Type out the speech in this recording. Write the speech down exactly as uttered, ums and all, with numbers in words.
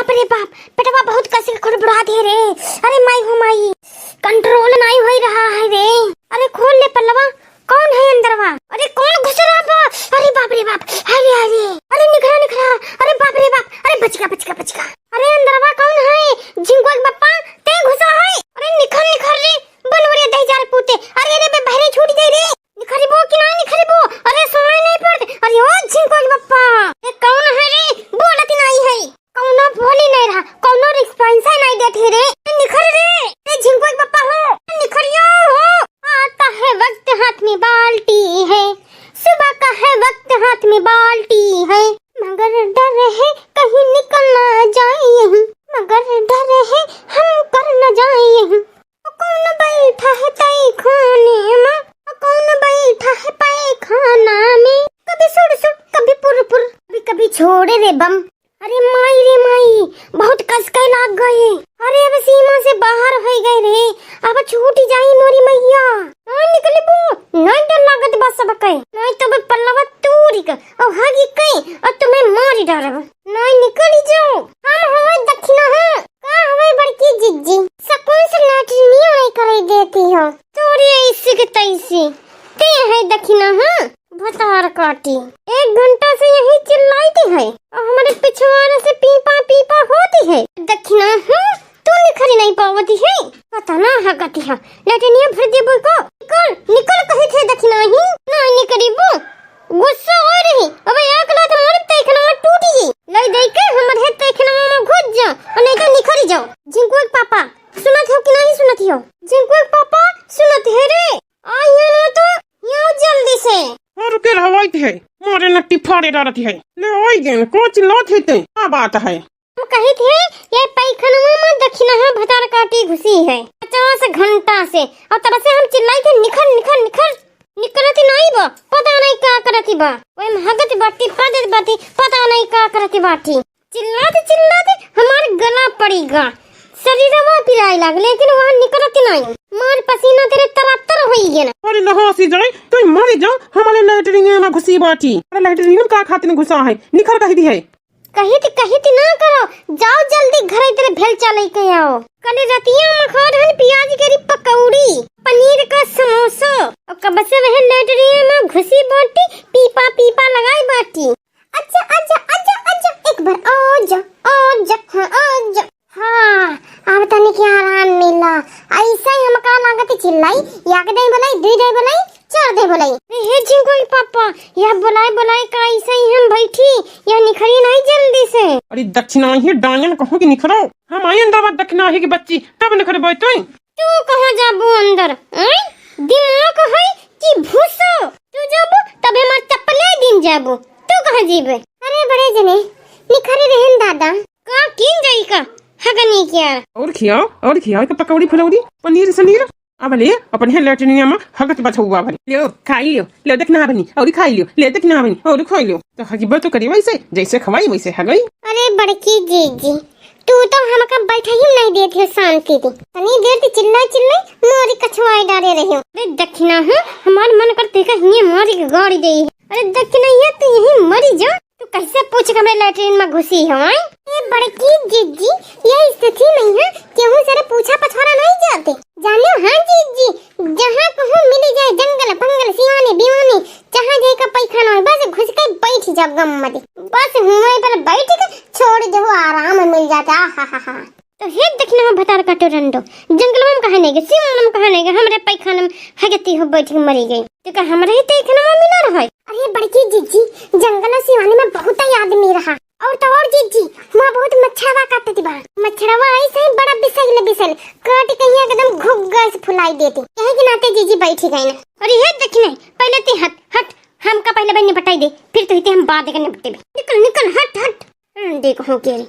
बाप रे बाप, पेटवा बहुत कस के कुड़बुड़ात है रे। अरे माई हो माई, control नाई होई रहा है रे। अरे खोल ले पल्लवा, कौन है अंदरवा? अरे कौन घुस रहा बा? अरे बाप रे बाप, अरे अरे, अरे निखरा निखरा, अरे बाप रे बाप, अरे बचिका बचिका बचिका। अरे अंदरवा कौन है? झिंकुआ के पप्पा, ते घुसा है? अरे निखर निखर रे, बनवरिया दही जार पूते। अरे अरे बे बहरे छूट जाई रे। निखरबो कि ना निखरबो? अरे सुनाई नहीं पड़त। अरे ओ झिंकुआ के पप्पा, ये कौन है रे? बोलत नहीं है। कौनो बोली नहीं रहा, कौनो response नहीं देत है रे। निखर रे, रे झिंकुआ के पप्पा हो, निखरियो हो। आता है वक्त हाथ में बाल्टी है, सुबह का है वक्त हाथ में बाल्टी है, मगर डर है कहीं निकल ना जाए यहीं, मगर डर है हम कर न जाए यहीं। ओ कौन बैठा है तहखाने में, ओ कौन बैठा है पैखाना में, कभी सुड़ सुड़, कभी पुर पुर, कभी कभी छोड़े रे बम। अरे माई रे माई, बहुत कस के लाग गए। अरे अब सीमा से बाहर हो गए रे, अब छूट जाई मोरी मैया। नहीं निकलबू, नहीं डर लागत बा सबके, नहीं तो बे पल्लवा तूरी का और हगी के और तुम्हें मारी डारब। नहीं निकल जाओ, हम हवे दक्षिणा है। का हवे बड़की जिज्जी, सकून से लैट्रिनिया नहीं करे देती हो। तोरी ऐसी के तैसी, ते है दक्षिणा है। भतार काटी, एक घंटा से यही चिल्लाइत है और हमारे पिछवाड़े से पीपा पीपा होती है। दक्षिणा हूँ, तू निखरी नहीं पावती है। पता ना हगती है, लैट्रिनिया भर देबो को। निकल, निकल कही थे दक्षिणा ही, ना निकरीबो। गुस्सा हो रही, अबे एक लात मार तहखाना में टूट गई। ले दे के हमर है तहखाना में घुस जा, और नहीं तो निखरी जाओ। झिंकुआ के पापा, सुनत हो कि नहीं सुनत हो? झिंकुआ के पापा, सुनत है रे। आई है ना तो, यहाँ जल्दी से। और के रहवाइत है, मारे नट्टी फाड़े डारत है। ले आई गेन, कौन चिल्लात है ते? का बात है? हम कहित है, ये पैखानवा में दक्षिणा है, भतार काटी घुसी है। पचास घंटा से, और तब से हम चिल्लाई थे, निखर, निखर, निखर। निकलत नहीं बा, पता नहीं का करत बा। वही में हगत बाटी, पदत बाटी, पता नहीं का करत बाटी। चिल्लात चिल्लात हमार गला पड़ी गा, शरीरवा पिराए लाग, लेकिन वहाँ निकलत नहीं। मार पसीना तेरे तरतर होई गया ना। अरे लहासी जाए, तो मर जा, हमारे लैट्रिन में घुसी बाटी। अरे लैट्रिन में का खातिर घुसा है, निखर कही दी है। कहित कहित ना करो, जाओ जल्दी घरे तेरे भेल चाले के आओ। कल रतिया में खात हन प्याज के री पकौड़ी, पनीर का समोसा, और कब से वह लैट्रिन में घुसी बाटी, पीपा पीपा लगाई बाटी। अच्छा, अच्छा, अच्छा, अच्छा, एक बार आ जा, आ जा, हाँ, आ जा। हाँ, अब तनिक आराम मिला। ऐसे ही हमका लागत चिल्लाई, एक दे बोलाई, दुई दे बोलाई, चार दे बोलाई। अरे हे झिंकुआ के पापा, यह बोलाए बोलाए का ऐसे ही हम बैठी, यह निखरी नहीं जल्दी से। अरे दक्षिणा ही डायन कहूँ कि निखरो, हम आई अंदर बात दक्षिणा ही की बच्ची, तब निखरबो तू। तू कहाँ जाबू अंदर? आँय? दिमाग है कि भूसो? तू जाबू तबे हमार चप्पले दिन जाबू। तू कहाँ जीबे? अरे बड़े जने, निखरे रहन दादा। का किन जाई का? हगनी क्या? और खियाओ, और खियाओ, एक पकौड़ी फुलौड़ी, पनीर सनीर। अब ले, अपन है लैट्रिनिया में हगत बछौआ भर। लो, खाई लो, लो देख ना बनी, और खाई लो, ले देख ना बनी, और खाई लो। तो हगीबो तो करी वैसे, जैसे खवाई वैसे हगई। अरे बड़की जीजी, तू तो हमका बैठा ही नहीं देत है शांति से। तनी देर से चिल्लाई चिल्लाई मोरी कछुआई डाले रही हो। अरे दक्षिणा हूँ, हमार मन करते का हिये मारी के गाड़ी दे। अरे दक्षिणा ये तू यहीं मरी जा। तू कैसे पूछ के हमरे लैट्रिन में घुसी हो, आँय? ए बड़की जीजी, ये स्थिति नहीं है, केहू से पूछा पछोरा नहीं जाते। जाने हाँ जीजी, जहाँ कहूँ मिली जाए जंगल फंगल सिवानी बिवानी, जहाँ जाए का पैखाना हो, बस घुस के बैठ जा गम मत। बस हुए पर बैठ के छोड़ दे, आराम मिल जाता। आहा हा हा। तो हे दक्षिणा में भतार काटो रंडो, जंगलवा में कहाँ नहीं गए, सिवान में कहाँ नहीं गए, हमरे पैखाना में हगती हो बैठ के मरी गई। तो का हमरे ही पैखाना में मिला रहा है? अरे बड़की जीजी, जंगल और सिवानी में बहुत ही आदमी रहा। और तो और जीजी, वहाँ बहुत मच्छरवा काटत बा। मच्छरवा ऐसे ही बड़ा बिसैल बिसैल काट के ही एकदम घुग्गा से फुलाई देते। यही के नाते जीजी बैठी गई ना। अरे हे दक्षिणा, पहले ते हट, हट, हमका पहले बहन निपटाई दे, फिर तो हिते हम बाद के निपटे बे। निकल, निकल, हट, हट। हम्म, देखो हो के रे।